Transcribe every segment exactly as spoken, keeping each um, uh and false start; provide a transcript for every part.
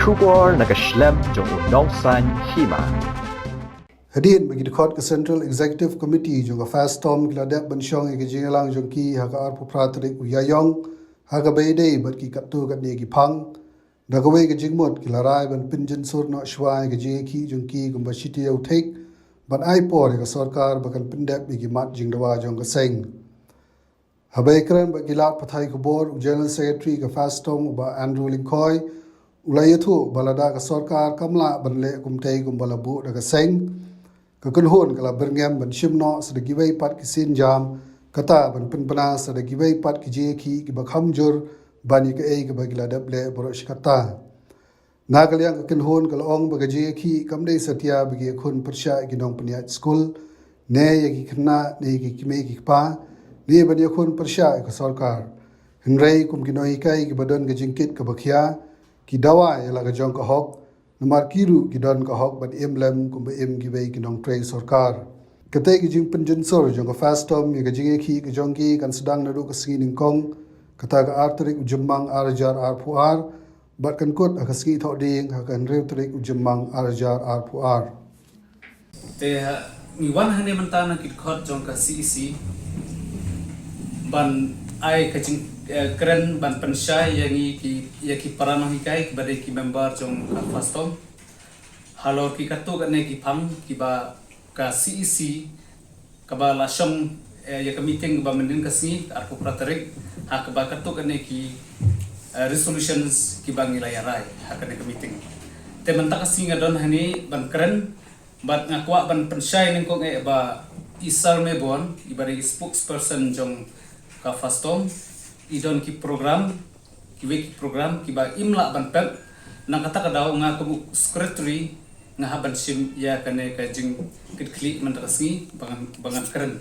Khubor na ka shlem jong u nongsan hima. Hadien ba ki dkhot ka Central Executive Committee jong ka FASTOM ki la dep ban shong ïa ka jingïalang jong ki ha ka arphew phra tarik u Ïaïong ha kaba ïadei bad ki katto katne ki phang. Da kawei ka jingmut ki la rai ban pynjynsur noh shuwa ïa ka jingïakhih jong ki kumba shi taïew thik ban ai por ïa ka sorkar ba kan pyndep ïa ki mat jingdawa jong ka seng. Haba ïakren bad ki lad pathai khubor, u General Secretary ka FASTOM u Bah Andrew Lyngkhoi u la ïathuh ba lada ka sorkar kam lah ban leh kumtei kumba la buh da ka seng, ka kynhun ka la byrngem ban shim noh sa da kiwei pat ki sienjam, kata ban pynbna sa da kiwei pat ki jingïakhih kiba kham jur ban ïa kaei kaba ki la dep leh baroh shi katta. Na ka liang ka kynhun ka la ong ba ka jingïakhih kam dei satia ba ki ïakhun pyrshah ïa ki nongpynïaid skul, ne ïa ki khynnah ne ïa ki kmie ki kpa, ne ban ïakhun pyrshah ïa ka sorkar. Hynrei kum ki nonghikai kiba don ka jingkit kaba khia, ki dawa ïa la ka jong ka hok, namar ki ruh ki don ka hok ban im lem kumba im kiwei ki nongtrei sorkar. Katei ka jingpynjynsur jong ka FASTOM ïa ka jingïakhih ka jong ki kan sdang naduh ka sngi nyngkong, kata ka ar tarik u Jymmang ar hajar arphew ar, bad kan kut ha ka sngi Thohdieng ha ka hynriew tarik u Jymmang ar hajar arphew ar. Te ha, ngi wan hangne mynta na ki dkhot jong ka CEC ban ai ka jing, eh, kren ban pynshai ïa ngi ki, ïa ki para nonghikai kiba dei ki member jong ka FASTOM halor ki katto katne ki phang kiba ka CEC kaba la shong, eh, ïa ka meeting kaba mynnin ka sngi, arphew phra tarik, ha kaba katto katne ki, eh, resolutions kiba ngi la ïarai ha kane ka meeting. Te mynta ka sngi nga don hangne ban kren bad nga kwah ban pynshai nyngkong eh ba i Sir Mebon, iba dei i spokesperson jong ka FASTOM, i don ki program, kiwei ki program kiba im lah ban pep. Na kata ka daw nga kum u secretary nga hap ban shim ïa kane ka jingkitkhlieh mynta ka sngi ba ngan, ba ngan kren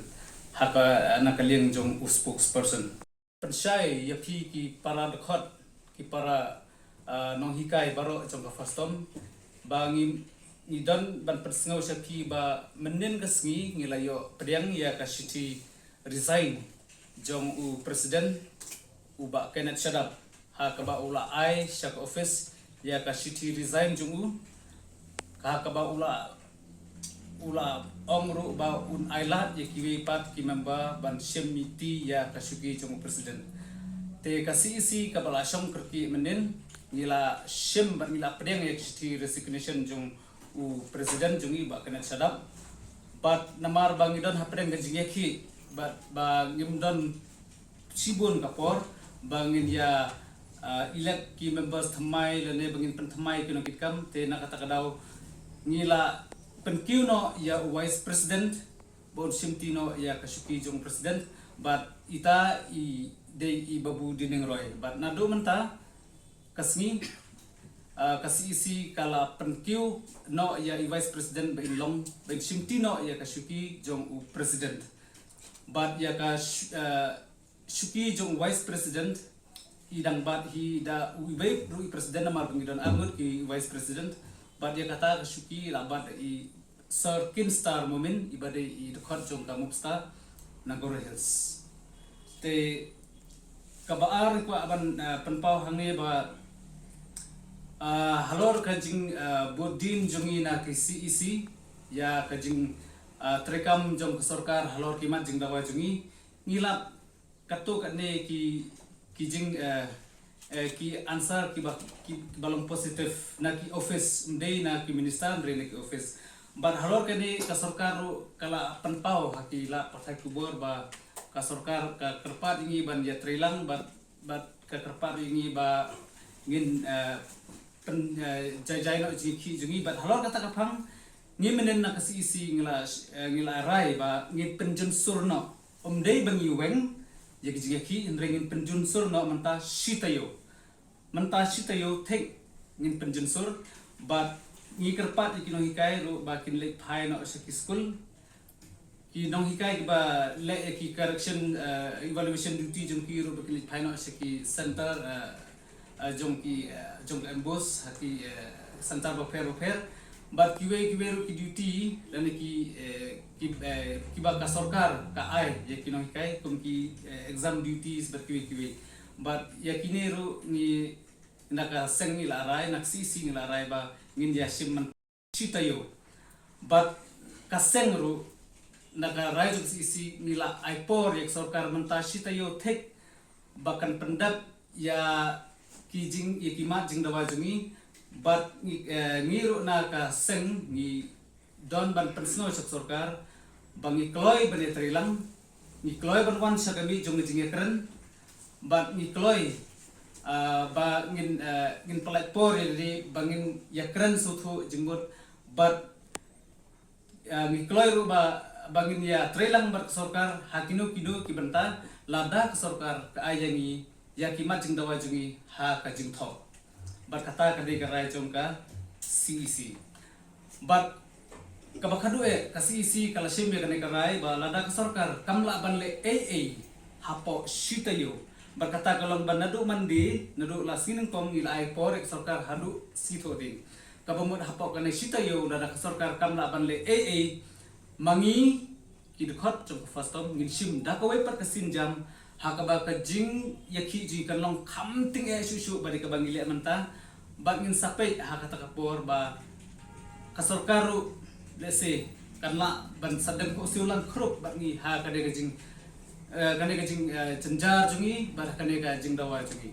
ha ka, na ka liang jong u spokesperson. Pynshai ïa phi ki para dkhot, ki para, ah, nonghikai baroh jong ka FASTOM ba ngi, ngi don ban pynsngew sha phi ba mynnin ka sngi ngi la ïoh pdiang ïa ka shithi resign jong u president, u Bah Kenneth Shadap, ha kaba u la ai sha ka office ïa ka shithi resign jong u, ha kaba u la, u la ong ruh ba un ai lad ïa kiwei pat ki member ban shim miti ïa ka shuki jong u president. Te ka CEC kaba la shong kyrkieh mynnin, ngi la shim bad ngi la pdiang ïa ka shithi resignation jong u president jong ngi, Bah Kenneth Shadap. Bad namar ba ngi don hapdeng ka jingïakhih bad ba ngim don shibun ka por ba ngin ïa, ah, elect ki members thymmai lane ba ngin pynthymmai ki nongkitkam, te na kata ka daw ngi la pynkiew noh ïa u vice president ba un shimti noh ïa ka shuki jong u president, bad ita i dei i Babu Dining Roy. Bad naduh mynta ka sngi, ah, ka CEC ka la pynkiew noh ïa i vice president ba in long, ba in shimti noh ïa ka shuki jong u president. Bad ïa ka shu-, ah, shuki jong u vice president i dang bat hi da u iwei ruh i president, namar ba ngi don arngut ki vice president. Bad ïa kata ka shuki la bat da i Sir Kinstar Momin, iba dei i dkhot jong ka MUPSTA Nagoro Hills. Te kaba ar kwah ban, ah, pynpaw hangne ba, ah, halor ka jing, ah, bud dien jong ngi na ka CEC ïa ka jing, ah, treikam jong ka sorkar halor ki mat jingdawa jong ngi, ngi lap katto katne ki, ki jing, eh, eh, ki answer kiba, ki, kiba long positive na ki office, ym dei na ki minister, ym dei na ki office. Bad halor kane ka sorkar ruh ka la pynpaw ha ki lad pathai khubor ba ka sorkar ka kyrpad ïa ngi ban ïatreilang bad, bad ka kyrpad ïa ngi ba ngin, eh, pyn, eh, jai jai noh jingïakhih jong ngi, bad halor kata ka phang ngi mynnin na ka CEC ngi la, eh, ngi la rai ba ngin pynjynsur noh. Ym dei ba ngi weng ïa ka jingïakhih, hynrei ngin pynjynsur noh mynta shi taïew. Mynta shi taïew thik ngin pynjynsur, bad ngi kyrpad ïa ki nonghikai ruh ba kin leit phai noh sha ki skul. Ki nonghikai kiba leh ïa ki correction, eh, evaluation duty jong ki ruh ba kin leit phai noh sha ki center, eh, eh, jong ki, eh, jong ka MBOSE ha ki, eh, center bapher bapher. Bad kiwei kiwei ruh ki duty lane ki, eh, ki, eh, kiba ka sorkar ka ai ïa ki nonghikai kum ki, eh, exam duties bad kiwei kiwei. Bad ïa kine ruh ngi Na ka seng ngi la rai, na ka C E C ngi la rai ba ngin ïa shim man shi taïew. Bad ka seng ruh, na ka rai jong ka C E C ngi la ai por ïa ka sorkar mynta shi taïew thik ba kan pyndep ïa ki jing, ïa ki mat jingdawa jong ngi. Bad ngi, eh, ngi ruh na ka seng ngi don ban pynsngew sha ka sorkar ba ngi kloi ban ïatreilang, ngi kloi ban wan sha ka miej jong ka jingïakren, bad ngi kloi, ah, ba ngin, ah, ngin pynlait por ïa lade ba ngin ïakren sngewthuh jingmut, bad, ah, ngi kloi ruh ba, ba ngin ïatreilang bad ka sorkar ha kino kino ki bynta, lada ka sorkar ka ai ïa ngi ïa ki mat jingdawa jong ngi ha ka jingthoh. Bad kata ka dei ka rai jong ka C E C. Bad kaba khadduh eh, ka C E C ka la shim ïa kane ka rai ba lada ka sorkar kam lah ban leh ei ei hapoh shi taïew. Bad kata ka long ba naduh Monday, naduh la sngi nyngkong ngi la ai por ïa ka sorkar haduh sngi Thohdieng. Kaba mut hapoh kane shi taïew lada ka sorkar kam lah ban leh ei ei, ma ngi ki dkhot jong ka FASTOM ngin shim da kawei pat ka sienjam ha kaba ka jingïakhih jong ngi kan long kham tyngeh shuh shuh ba dei kaba ngi leh mynta. Bad ngin sa peit ha kata ka por ba ka sorkar ruh, let's say, kan lah ban sa dem khohsiew lang khrup bad ngi ha ka dei ka jing, eh, ka dei ka jing, eh, jynjar jong ngi bad ka dei ka jingdawa jong ngi.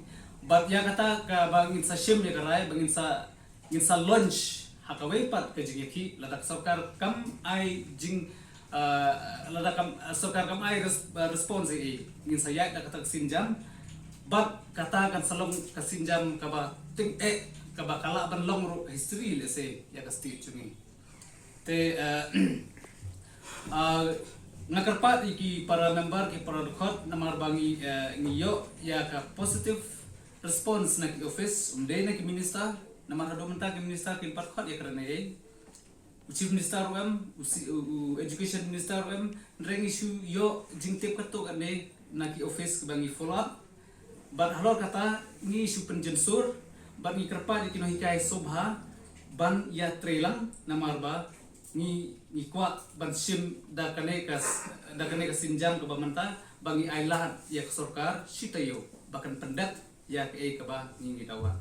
Bad ïa kata kaba ngin sa shim ïa ka rai ba ngin sa ngin sa launch ha kawei pat ka jingïakhih lada ka sorkar kam ai jing, ah, lada kam, ah, sorkar kam ai res-, ah, response ei ei, ngin sa ïaid da kata ka sienjam. Bad kata kan sa long ka sienjam kaba tyngeh, kaba ka lah ban long ruh history, let's say, ïa ka state jong ngi. Te, ah, ah, nga kyrpad ïa ki para member, ki para dkhot, namar ba ngi, eh, ngi ïoh ïa ka positive response na ki office, ym dei na ki minister, namar haduh mynta ki minister kim pat khot ïa ka rynïeng. U chief minister ruh em, u, si-, u, u education minister ruh em, hynrei ngi shu ïoh jingtip katto katne na ki office kiba ngi follow up. Bad halor kata ngi shu pynjynsur bad ngi kyrpad ïa ki nonghikai sngewbha ban ïatreilang, namar ba ngi, ngi kwah ban shim da kane ka s-, da kane ka sienjam kaba mynta ba ngi ai lad ïa ka sorkar shi taïew ba kan pyndep ïa kaei kaba ngi, ngi dawa.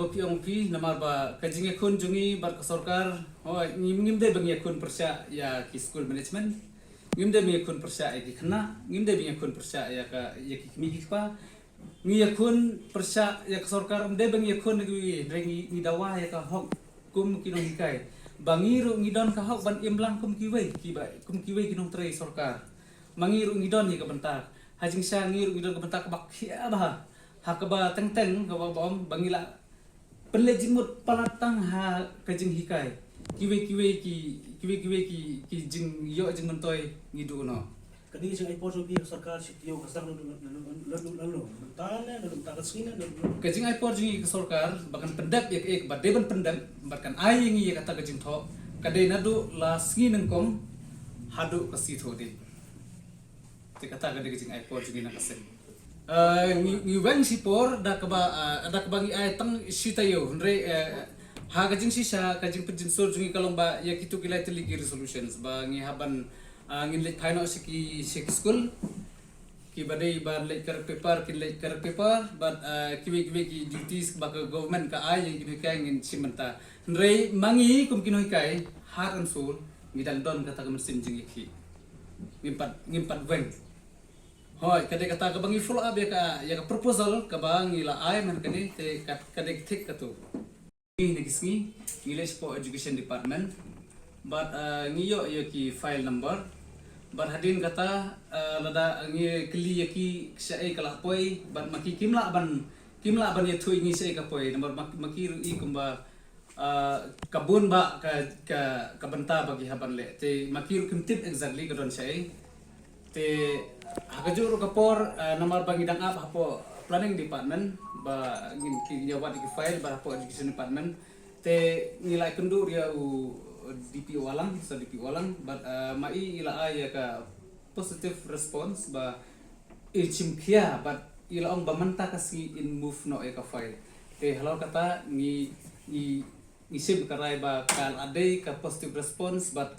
Ba phi ong phi, namar ba ka jingïakhun jong ngi bad ka sorkar, hooid, ngi, ngim dei ban ïakhun pyrshah ïa ki school management, ngim dei ban ïakhun pyrshah ïa ki khynnah, ngim dei ban ïakhun pyrshah ïa ka, ïa ki kmie ki kpa. Ngi ïakhun pyrshah ïa ka sorkar, ym dei ban ïakhun ïa kiwei, hynrei ngi, ngi dawa ïa ka hok kum ki nonghikai. Ba ngi ruh ngi don ka hok ban im lang kum kiwei, kiba, kum kiwei ki nongtrei sorkar. Ma ngi ruh ngi don ïa ka bynta. Ha jingshisha ngi ruh ngi don ka bynta kaba khia bha. Ha kaba teng teng kaba ong ba ngi la pynleit jingmut palat tang ha ka jinghikai. Kiwei kiwei ki, kiwei kiwei ki, ki jingïoh jingmyntoi ngi duh noh. Kane ka jingai por jong phi ha ka sorkar shi taïew ka sdang naduh, naduh, naduh, naduh mynta ne, naduh mynta ka sngi ne, naduh, naduh? Ka jingai por jong ngi ha ka sorkar ba kan pyndep ïa kaei ba dei ban pyndep bad kan ai ïa ngi ïa kata ka jingthoh ka dei naduh la sngi nyngkong haduh ka sngi Thohdieng. Te kata ka dei ka jingai por jong ngi na ka seng. Ah, ngi, ngi weng shipor da kaba, ah, da kaba ngi ai tang shi taïew, hynrei, eh, ha ka jingshisha ka jingpynjynsur jong ngi ka long ba ïa kito ki lai tylli ki resolutions ba ngi hap ban, ah, ngin leit phai noh sha ki, sha ki skul. Kiba dei ban leit kerek paper kin leit kerek paper, bad, ah, kiwei kiwei ki duties ba ka government ka ai ïa ki nonghikai ngin shim bynta. Hynrei ma ngi kum ki nonghikai, heart and soul, ngi dang don kata ka mynsiem jingïakhih. Ngim pat, ngim pat weng. Hooid, ka dei kata kaba ngi follow up ïa ka, ïa ka proposal kaba ngi la ai man kane, te ka, ka dei thik katto. Ngi na ki sngi ngi leit shapoh education department bad, eh, ngi ïoh ïa ki file number. Bad hadien kata, eh, lada ngi kylli ïa ki shaei ka la poi bad ma ki kim lah ban, kim lah ban ïathuh ïa ngi shaei ka poi, namar ma, ma ki ruh i kumba, ah, ka bun ba ka, ka, ka bynta ba ki hap ban leh. Te ma ki ruh kim tip exactly ka don shaei. Te ha kajuh ruh ka por, ah, namar ba ngi dang ap hapoh planning department ba ngin, ki, ïa wad ïa ki file ba hapoh education department. Te ngi la ïakynduh ïa u D P O Alang, sa D P O Alang, bad, ah, ma i i la ai ïa ka positive response ba i shim khia bad i la ong ba mynta ka sngi in move noh ïa ka file. Te halor kata ngi, ngi, ngi shim ka rai ba ka la dei ka positive response bad,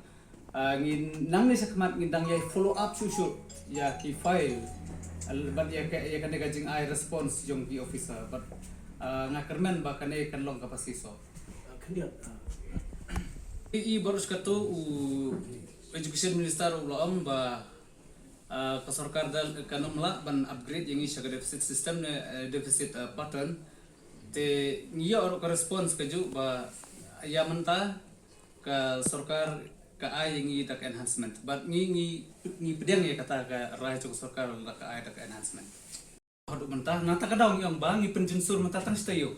ah, ngi nangne shakhmat ngi dang ïa follow up shuh shuh ïa ki file. Al-, bad ïa ka, ïa kane ka jingai response jong ki officer bad Ah, nga kyrmen ba kane kan long kaba shisha. Ah, khyndiat, ah. I, i baroh kata u Education Minister u la ong ba, ah, ka sorkar da kan ym lah ban upgrade ïa ngi sha ka deficit system ne, eh, deficit, ah, pattern. Te ngi ïoh ruh ka response kajuh ba ïa mynta ka sorkar ka ai ïa ngi da ka enhancement. Bad ngi, ngi, ngi pdiang ïa kata ka rai jong ka sorkar da ka ai da ka enhancement. Haduh mynta, na kata ka daw ngi ong ba ngi pynjynsur mynta tang shi taïew.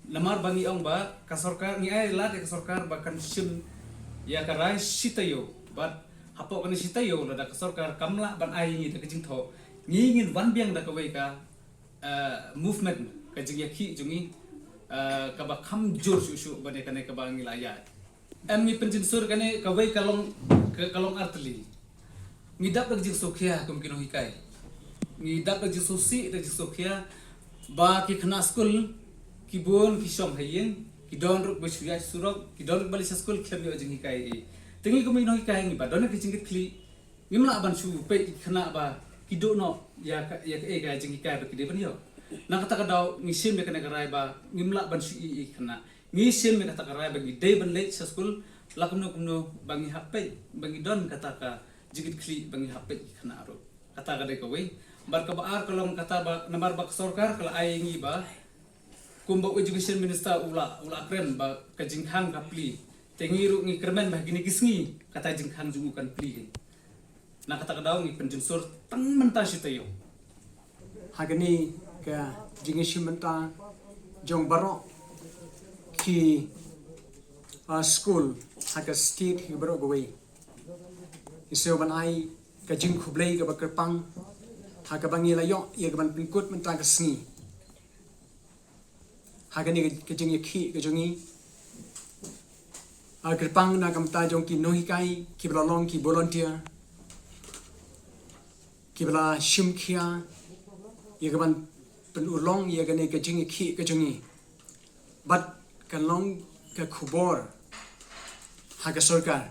Namar ba ngi ong ba ka sorkar, ngi ai lad ïa ka sorkar ba kan shim ïa ka rai shi taïew. Bad hapoh kane shi taïew lada ka sorkar kam lah ban ai ïa ngi da ka jingthoh, ngi ngin wan biang da kawei ka, eh, movement, ka jingïakhih jong ngi, eh, kaba kham jur shuh shuh ban ïa kane kaba ngi la ïaid. Em, ngi pynjynsur kane kawei ka long, ka, ka long artylli. Ngi dap da ka jingsngewkhia kum ki nonghikai. Ngi dap da ka jingsngewsih, da ka jingsngewkhia ba ki khynnah skul ki bun ki shong ha ïing, ki don ruh ba shu ïaid surok, ki don ruh ba leit sha skul, khlem ïoh jinghikai ei. Te ngi kum ki nonghikai ngi ba don ka jingkitkhlieh, ngim lah ban shu peit ki khynnah ba ki duh noh ïa ka, ïa ka, ïa ka jinghikai ba ki dei ban ïoh. Na kata ka daw ngi shim ïa kane ka rai ba ngim lah ban shu ïohi ïa ki khynnah. Ngi shim ïa kata ka rai ba ngi dei ban leit sha skul, la kumno kumno ba ngi hap peit, ba ngi don kata ka jingkitkhlieh ba ngi hap peit ïa ki khynnah ruh. Kata ka dei kawei. Bad kaba ar ka long kata ba namar ba ka sorkar ka la ai ïa ngi ba kumba u Education Minister u la, u la kren ba ka jingkhang ka plie. Te ngi ruh ngi kyrmen ba ha kine ki sngi kata jingkhang jong u kan plie. Na kata ka daw ngi pynjynsur tang mynta shi taïew. Ha kane ka jingïashim bynta jong baroh ki, ah, skul ha ka state ha baroh kawei. Ngi sngew ban ai ka jingkhublei kaba kyrpang ha kaba ngi la ïoh ïa ka ban pynkut mynta ka sngi. Ha kane ka, ka jingïakhih ka jong ngi. Ah, kyrpang na ka bynta jong ki nonghikai kiba la long ki volunteer, kiba la shim khia ïa ka ban pynurlong ïa kane ka jingïakhih ka jong ngi. Bad kan long ka khubor ha ka sorkar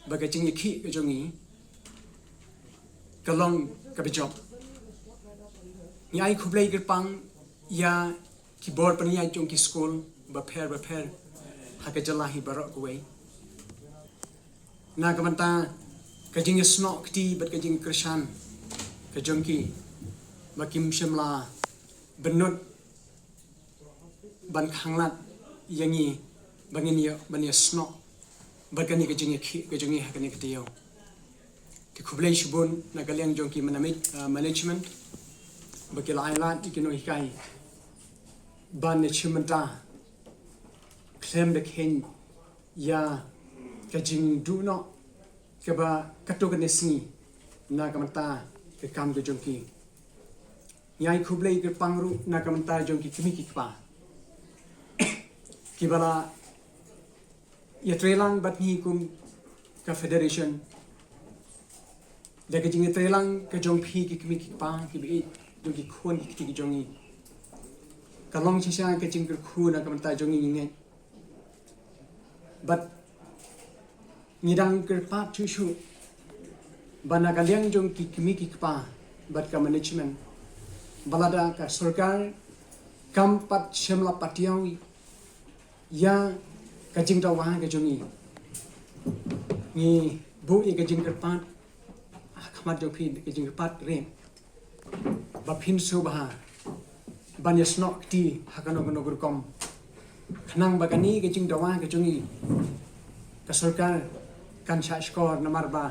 ba ka jingïakhih ka jong ngi ka long kaba jop. Ngi ai khublei kyrpang ïa ki bor pynïaid jong ki skul bapher bapher ha ka jylla hi baroh kawei. Na ka bynta ka jingïasnoh kti bad ka jingkyrshan ka jong ki ba kim shym la bynnud ban khanglad ïa ngi ba ngin ïa, ban ïasnoh bad kane ka jingïakhih ka jong ngi ha kane ka taïew. Te khublei shibun na ka liang jong ki manamit, ah, management ba ki la ai lad ïa ki nonghikai ban ïashim bynta khlem da kheiñ ïa ka jingduh noh kaba katto katne sngi na ka bynta ka kam ka jong ki. Ngi ai khublei kyrpang ruh na ka bynta jong ki kmie ki kpa kiba la ïatreilang bad ngi kum ka federation. Da ka jingïatreilang ka jong phi ki kmie ki kpa kiba ïeit jong ki khun ki kti ki jong ngi, ka long shisha ka jingkyrkhu na ka bynta jong ngi, ngi ngeit. Bad ngi dang kyrpad shuh shuh ba na ka liang jong ki kmie ki kpa bad ka management, ba lada ka sorkar kam pat shym la patiaw ïa ka jingdawa ka jong ngi, ngi buh ïa ka jingkyrpad ha khmat jong phi, ka jingkyrpad rit ba phin sngewbha ban ïasnoh kti ha kano kano ka rukom, khnang ba kane ka jingdawa ka jong ngi ka sorkar kan shah shkor, namar ba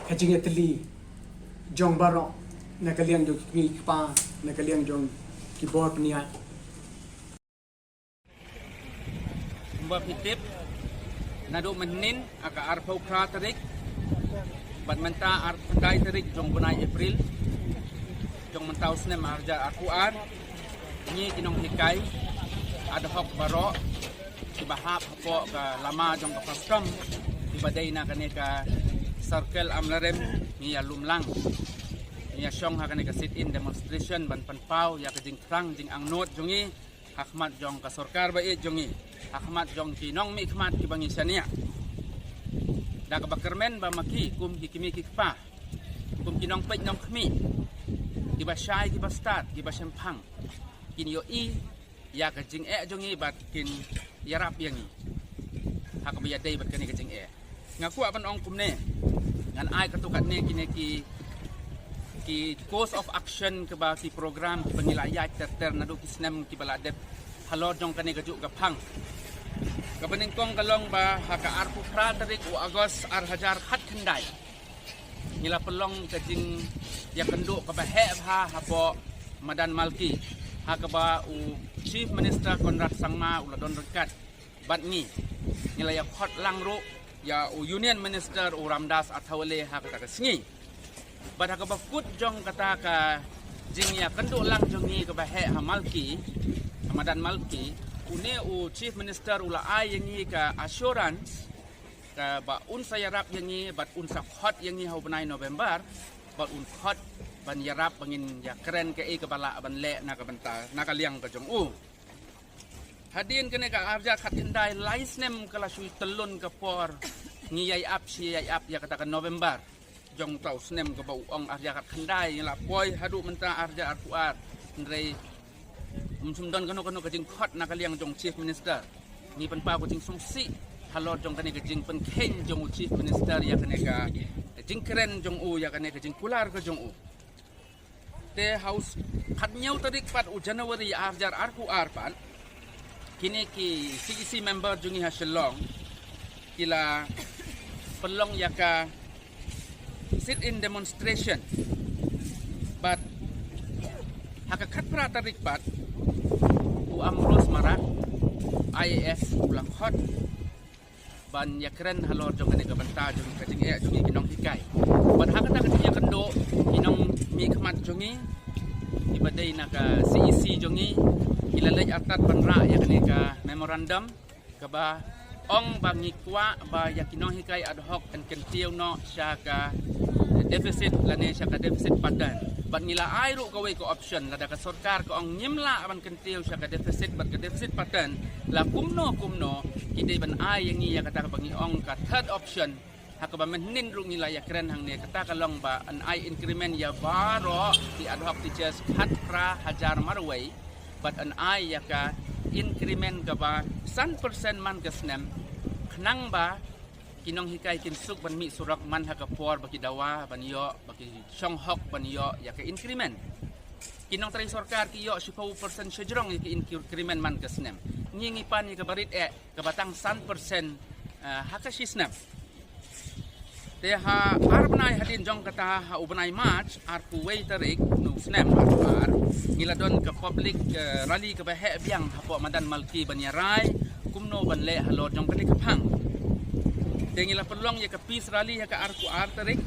ka jingïatylli jong baroh na ka liang jong ki kmie ki kpa, na ka liang jong ki bor pynïaid. Kumba phi tip, naduh mynhynnin ha ka arphew phra tarik bad mynta arphew khyndai tarik jong u bnai April jong mynta u snem ar hajar arphew ar, ngi ki nonghikai ad hoc baroh kiba hap hapoh ka lama jong ka FASTOM kiba dei na kane ka circle Amlarem, ngi ïalum lang, ngi ïashong ha kane ka sit-in demonstration ban pynpaw ïa ka jingthrang jingangnud jong ngi ha khmat jong ka sorkar ba ïeit jong ngi, ha khmat jong ki nongmihkhmat kiba ngi shaniah. Da kaba kyrmen ba ma ki kum ki kmie ki kpa, kum ki nongpeit nongkhmih, kiba shai kiba stad kiba shemphang, kin ïohi ïa ka jingeh jong ngi bad kin ïarap ïa ngi ha kaba ïadei bad kane ka jingeh. Nga kwah ban ong kumne, ngan ai katto katne kine ki ki course of action kaba ki program kiba ngi la ïaid ter ter naduh ki snem kiba la dep halor jong kane kajuh ka phang. Kaba nyngkong ka long ba ha ka arphew phra tarik u August ar hajar khatkhyndai, ngi la pynlong ka jingïakynduh kaba heh bha hapoh Madan Malki, ha kaba u Chief Minister Conrad Sangma u la don ryngkat bad ngi. Ngi la ïakhot lang ruh ïa u Union Minister u Ramdas Athavale ha kata ka sngi. Bad ha kaba kut jong kata ka jingïakynduh lang jong ngi kaba heh ha Malki, ha Madan Malki, une u Chief Minister u la ai ïa ngi ka assurance kaba un sa ïarap ïa ngi bad un sa khot ïa ngi ha u bnai November, bad un khot ban ïarap ba ngin ïakren kaei kaba lah ban leh na ka bynta na ka liang ka jong u. Hadien kane ka ar hajar khatkhyndai, lai snem ka la shu tyllun ka por ngi ïai ap shi ïai ap ïa kata ka November jong uta u snem kaba u ong ar hajar khatkhyndai, ngi la poi haduh mynta ar hajar arphew ar. Hynrei ym shym don kano kano ka jingkhot na ka liang jong Chief Minister. Ngi pynpaw ka jingsngewsih halor jong kane ka jingpynkheiñ jong u Chief Minister ïa kane ka jingkren jong u, ïa kane ka jingkular ka jong u. Te ha u khathynñiew tarik pat u January ar hajar arphew ar pat, kine ki C E C member jong ngi ha Shillong ki la pynlong ïa ka sit in demonstration. Bad ha ka khatphra tarik pat u Ambrose Marak, I A S, u la khot ban ïakren halor jong kane ka bynta jong ka jingeh jong ngi ki nonghikai. Bad ha kata ka jingïakynduh, ki nongmihkhmat jong ngi kiba dei na ka C E C jong ngi ki la leit artat ban rah ïa kane ka memorandum kaba ong ba ngi kwah ba ïa ki nonghikai ad hoc yn kyntiew noh sha ka deficit lane sha ka deficit pattern. Bad ngi la ai ruh kawei ka option, lada ka sorkar ka ong ngim lah ban kyntiew sha ka deficit bad ka deficit pattern, la kumno kumno ki dei ban ai ïa ngi ïa kata kaba ngi ong ka third option. Ha kaba mynhynnin ruh ngi la ïakren hangne, kata ka long ba yn ai increment ïa baroh ki ad hoc teachers khatphra hajar marwei, bad yn ai ïa ka increment kaba san percent man ka snem, khnang ba ki nonghikai kin suk ban mih surok man ha ka por ba ki dawa ban ïoh, ba ki shong hok ban ïoh ïa ka increment. Ki nongtrei sorkar ki ïoh shiphew percent shajrong ïa ka increment man ka snem. Ngi ngi pan ïa kaba rit eh, kaba tang san percent, eh, ha ka shi snem. Te ha ar bnai hadien jong kata, ha u bnai March arphew wei tarik, u snem arphew ar, ngi la don ka public, eh, rally kaba heh biang hapoh Madan Malki ban ïarai kumno ban leh halor jong kane ka phang. Te ngi la pynlong ïa ka peace rally ha ka arphew ar tarik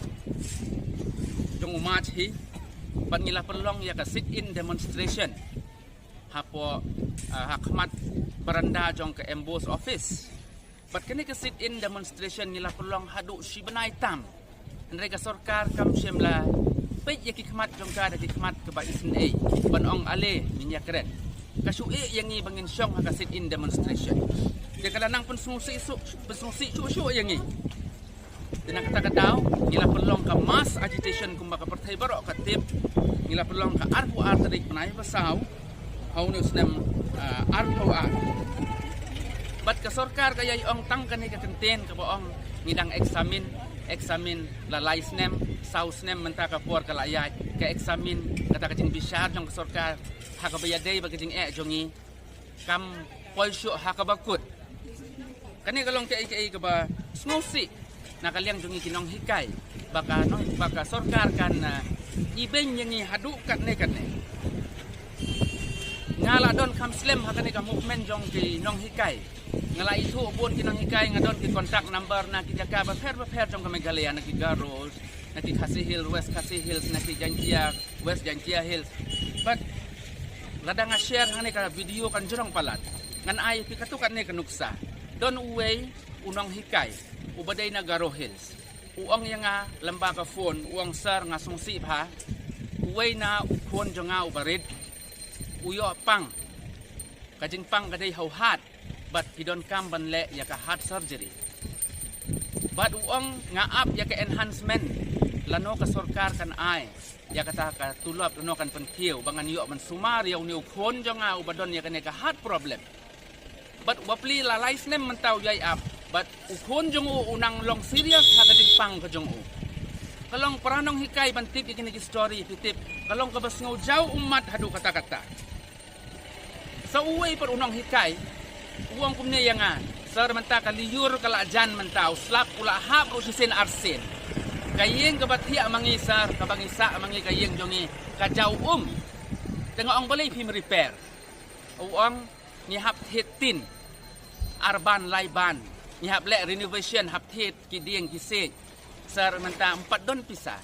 jong u March hi. Bad ngi la pynlong ïa ka sit in demonstration hapoh, ah, ha khmat baranda jong ka M B O S office. Bad kane ka sit in demonstration ngi la pynlong haduh shi bnai tam. Hynrei ka sorkar kam shym la peit ïa ki khmat jong ka da ki khmat kaba isynei ban ong ale ngin ïakren. Ka shu ïeh ïa ngi ba ngin shong ha ka sit in demonstration. Te ka la nang pynsngewsih shuh, pynsngewsih shuh shuh ïa ngi. Te na kata ka daw ngi la pynlong ka mass agitation kumba ka pyrthei baroh ka tip. Ngi la pynlong ka arphew ar tarik bnai ba saw ha une u snem, ah, arphew ar. Bad ka sorkar ka ïai ong tang kane ka kyntien kaba ong ngi dang examine, examine la lai snem, saw snem mynta ka por ka la ïaid, ka examine, kata ka jingbishar jong ka sorkar ha kaba ïadei bad ka jingeh jong ngi kam poi shuh ha kaba kut. Kane ka long kaei kaei kaba sngewsih na ka liang jong ngi ki nonghikai, ba ka nong, ba ka sorkar kan, ah, ibeiñ ïa ngi haduh katne katne. Nga la don kham slem ha kane ka movement jong ki nonghikai. Nga la ithuh bun ki nonghikai, nga don ki contact number na ki jaka bapher bapher jong ka Meghalaya, na ki Garo, na ki Khasi Hills, West Khasi Hills, na ki Jaintia, West Jaintia Hills. Bad lada nga share hangne ka video kan jrong palat. Ngan ai phi katto katne ka nuksa. Don uwei u nonghikai uba dei na Garo Hills. U ong ïa nga lyngba ka phone, u ong, "Sir, nga sngewsih bha. Uwei na u khun jong nga uba rit u ïoh pang. Ka jingpang ka dei ha u heart. Bad ki donkam ban leh ïa ka heart surgery." Bad u ong, "Nga ap ïa ka enhancement lano ka sorkar kan ai ïa kata ka tulop, lano kan pynkiew ba ngan ïoh ban sumar ïa une u khun jong nga uba don ïa kane ka heart problem. Bad uba plie la lai snem mynta u ïai ap, bad u khun jong u u nang long serious ha ka jingpang ka jong u. Ka long para nonghikai ban tip ïa kine ki story, phi tip, ka long kaba sngewjaw ummat haduh katta katta. Sa uwei pat u nonghikai u ong kumne ïa nga, sir, mynta ka lyiur ka la jan mynta, u slap u la hap ruh shisien arsien. Ka ïing kaba thiah ma ngi, sir, kaba ngi sah ma ngi, ka ïing jong ngi ka jaw um. Te nga ong, balei phim repair? U ong, ngi hap thied tin, ar ban lai ban, ngi hap leh renovation, hap thied ki dieng ki siej. Sir, mynta ym pat don pisa.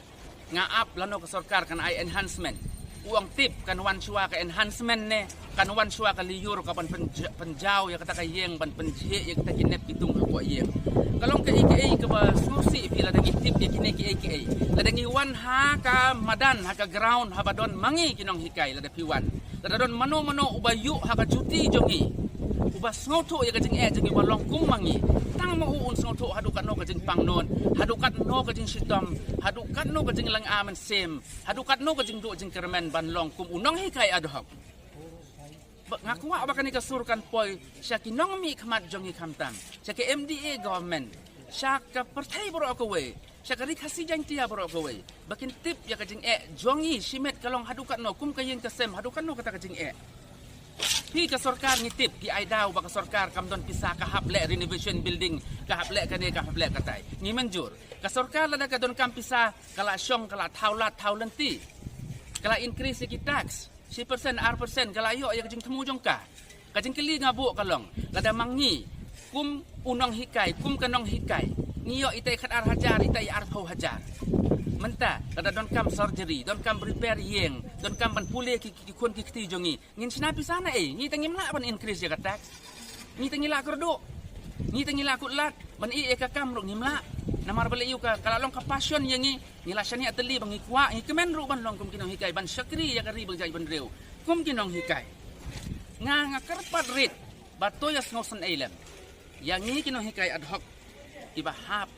Nga ap lano ka sorkar kan ai enhancement. U ong, tip, kan wan shuwa ka enhancement ne kan wan shuwa ka lyiur ka ban pynja-, pynjaw ïa kata ka ïing, ban pynjhieh ïa kata ki nep ki tung hapoh ïing. Ka long kaei kaei kaba sngewsih phi, lada ngi tip ïa kine kiei kiei, lada ngi wan ha ka madan, ha ka ground, haba don ma ngi ki nonghikai, lada phi wan, lada don mano mano uba ïuh ha ka duty jong ngi, uba sngewthuh ïa ka jingeh jong ngi ba long kum ma ngi, tang ma u un sngewthuh haduh katno ka jingpang noh, haduh katno ka jingshitom, haduh katno ka jinglynga mynsiem, haduh katno ka jingduh jingkyrmen ban long kum u nonghikai ad hoc. Ba, nga kwah ba kane ka sur kan poi sha ki nongmihkhmat jong ngi khamtam, sha ka M D A government, sha ka pyrthei baroh kawei, sha ka Ri Khasi Jaintia baroh kawei, ba kin tip ïa ka jingeh jong ngi shimet ka long haduh katno, kum ka ïing ka sem, haduh katno kata ka jingeh. Phi, ka sorkar, ngi tip, ki ai daw ba ka sorkar kam don pisa, ka hap leh renovation building, ka hap leh kane, ka hap leh katai. Ngi mynjur. Ka sorkar lada ka donkam pisa, ka la shong, ka la thaw lad thaw lynti, ka la increase ïa ki tax shi percent, ar percent, ka la ïoh ïa ka jingthmu jong ka. Ka jingkylli nga buh ka long, lada ma ngi kum u nonghikai, kum ka nonghikai, ngi ïoh itai khat ar hajar, itai arphew hajar. Mynta lada donkam surgery, donkam repair ïing, donkam ban pule ki, ki, ki khun ki kti jong ngi, ngin shna pisa na ei? Ngi te ngim lah ban increase ïa ka tax. Ngi te ngi lah kyrduh. Ngi te ngi lah kut lad. Ban ïeh ïa ka kam ruh ngim lah. Namar balei? Ïoh ka, ka la long ka passion ïa ngi. Ngi la shaniah tylli ba ngi kwah, ngi kmen ruh ban long kum ki nonghikai, ban shakri ïa ka ri bad ka jaitbynriew kum ki nonghikai. Nga, nga kyrpad rit ba to ïa sngewsynei lem ïa ngi ki nonghikai ad hoc kiba hap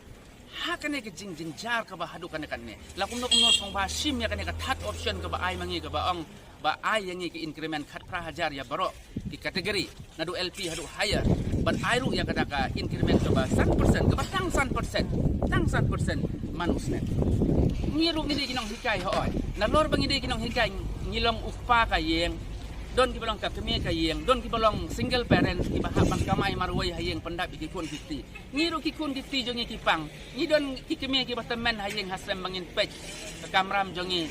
ha kane ka jingjynjar kaba haduh kane kane. La kumno kumno sngewbha shim ïa kane ka third option kaba ai ma ngi, kaba ong ba ai ïa ngi ka increment khatphra hajar ïa baroh ki category, naduh L P haduh higher, ban ai ruh ïa kata ka increment kaba san percent, kaba tang san percent, tang san percent man u snem. Ngi ruh ngi dei ki nonghikai, hooid. Nalor ba ngi dei ki nonghikai, ngi long u kpa ka ïing, don kiba long ka kmie ka ïing, don kiba long single parent, kiba hap ban kamai marwei ha ïing pyndap ïa ki khun ki kti. Ngi ruh ki khun ki kti jong ngi ki pang. Ngi don ki kmie kiba tymmen ha ïing ha sem ba ngin peit ka kamram jong ngi.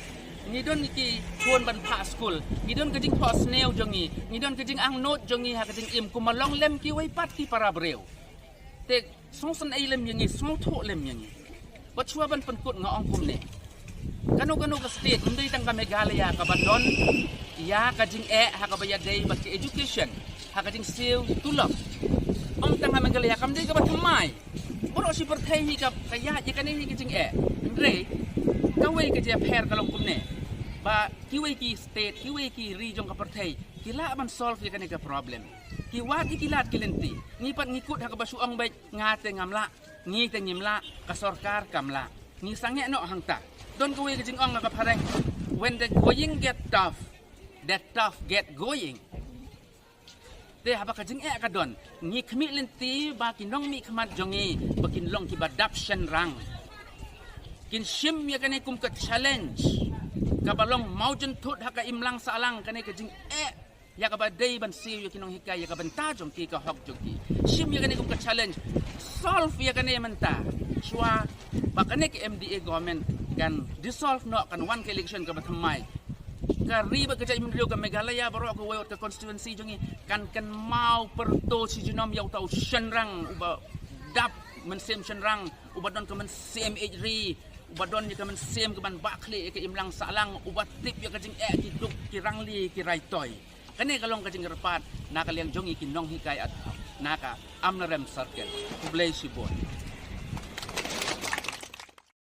Ngi don ki khun ban phah skul. Ngi don ka jingphohsniew jong ngi. Ngi don ka jingangnud jong ngi ha ka jingim, kumba long lem kiwei pat ki para briew. Te sngewsynei lem ïa ngi, sngewthuh lem ïa ngi. Bad shuwa ban pynkut nga ong kumne. Kano kano ka state, ym dei tang ka Meghalaya kaba don ïa ka jingeh ha kaba ïadei bad ka education, ha ka jingsiew tulop. Ym tang ka Meghalaya, kam dei kaba thymmai. Baroh shi pyrthei hi ka, ka ïaid ïa kane hi ka jingeh. Hynrei kawei ka jingpher ka long kumne, ba kiwei ki state, kiwei ki ri jong ka pyrthei ki lah ban solve ïa kane ka problem. Ki wad ïa ki lad ki lynti. Ngi pat ngi kut ha kaba shu ong beit, nga te ngam lah, ngi te ngim lah, ka sorkar kam lah. Ngi sangeh noh hangta. Don kawei ka jingong ha ka phareng, when the going get tough, the tough get going. Te haba ka jingeh ka don, ngi khmih lynti ba ki nongmihkhmat jong ngi ba kin long kiba dap shynrang, kin shim ïa kane kum ka challenge kaba long mawjynthut ha ka imlang sahlang, kane ka jingeh ïa kaba dei ban siew ïa ki nonghikai ïa ka bynta jong ki, ka hok jong ki. Shim ïa kane kum ka challenge, solve ïa kane mynta, shuwa ba kane ka M D A government kan dissolve noh, kan wan ka election kaba thymmai. Ka ri bad ka jaitbynriew ka Meghalaya baroh kawei, wat ka constituency jong ngi, kan kynmaw pyrto shi junom ïa uta u shynrang uba dap mynsiem shynrang, uba don ka mynsiem ïeit ri, uba don ïa ka mynsiem kaban bah khlieh ïa ka imlang sahlang, uba tip ïa ka jingeh, ki duk, ki rangli, ki raitoi. Kane ka long ka jingkyrpad na ka liang jong ngi ki nonghikai at, na ka Amlarem Circle. Khublei shibun.